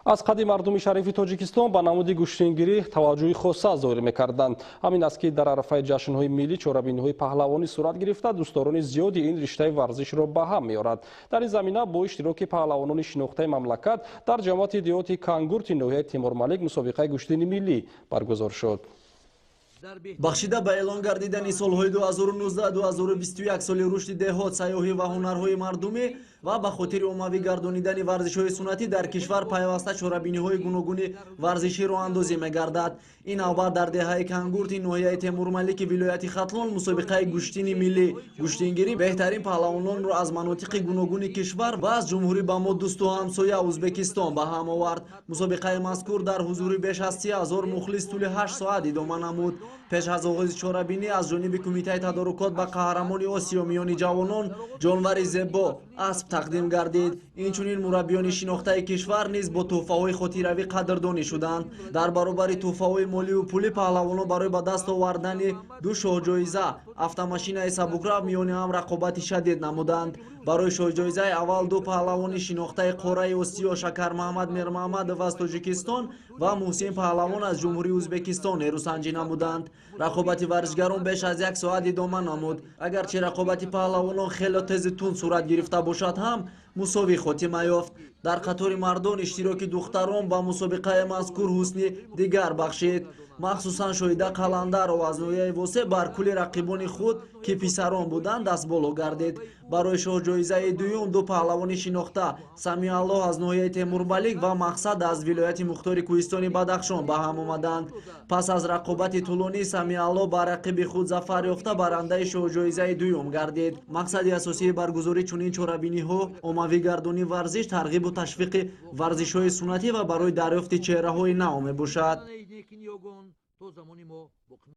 Аз қадим мардуми шарифи Тоҷикистон ба намуди гӯштингирӣ таваҷҷӯҳи хоса зоҳир мекарданд. Ҳамин аст, ки дар арафаи ҷашнҳои миллӣ чорабиниҳои паҳлавонӣ сурат гирифта, дӯстдорони зиёди ин риштаи варзишро ба ҳам меорад. Дар ин замина бо иштироки паҳлавонони шинохтаи мамлакат дар ҷамоати деҳоти Кангурти ноҳияи Темурмалик мусобиқаи гӯштини миллӣ баргузор шуд. Бахшида ба эълон гардидани солҳои 2019-2021 соли рушди деҳот, сайёҳӣ ва ҳунарҳои мардумӣ ва ба хотири оммавӣ гардонидани варзишҳои суннатӣ дар кишвар пайваста чорабиниҳои гуногуни варзишӣ роҳандозӣ мегардад. Ин навбат дар деҳаи Кангурти ноҳияи Темурмалики вилояти Хатлон мусобиқаи гӯштини миллӣ гӯштингирӣ беҳтарин паҳлавононро аз манотиқи гуногуни кишвар ва аз ҷумҳурӣ ба мо дӯсту ҳамсоя Ӯзбекистон ба ҳам овард. Мусобиқаи мазкур дар ҳузури беш аз 30 000 мухлис тӯли 8 соат идома намуд. Пеш аз оғози чорабинӣ аз ҷониби кумитаи тадорукот ба қаҳрамони Осиё миёни ҷавонон ҷонвари зебо асп тақдим гардид. Инчунин мураббиёни шинохтаи кишвар низ бо тӯҳфаҳои хотиравӣ қадрдонӣ шуданд. Дар баробари тӯҳфаҳои моливу пулӣ паҳлавонон барои ба даст овардани ду шоҳҷоиза, автомашинаи сабукрав, миёни ҳам рақобати шадид намуданд. Барои шоҳҷоизаи аввал ду паҳлавони шинохтаи қораи Осиё, Шакармаҳмад Мирмаҳмадов аз Тоҷикистон ва Муҳсин Паҳлавон аз Ҷумҳурии Ӯзбекистон нерӯсанҷӣ намуданд. Рақобати варзишгарон беш аз як соат идома намуд. Агарчи рақобати паҳлавонон хело тезу тунд сурат гирифта бошад ҳам, мусовӣ хотима ёфт. Дар қатори мардон иштироки духтарон ба мусобиқаи мазкур ҳусни дигар бахшид. Махсусан Шоҳида Қаландарова аз ноҳияи Восе бар кулли рақибони худ, ки писарон буданд, дастболо гардид. Барои шоҳҷоизаи дуюм ду паҳлавони шинохта, Самиаллоҳ аз ноҳияи Темурбалик ва Мақсад аз вилояти мухтори кӯҳистони Бадахшон, ба ҳам омаданд. Пас аз рақобати тӯлонӣ Самиаллоҳ ба рақиби худ зафар ёфта, барандаи шоҳҷоизаи дуюм гардид. Мақсади асосии баргузории чунин чорабиниҳо оммавӣ гардонии варзиш, тарғибу ташвиқи варзишҳои суннатӣ ва барои дарёфти чеҳраҳои нав мебошад.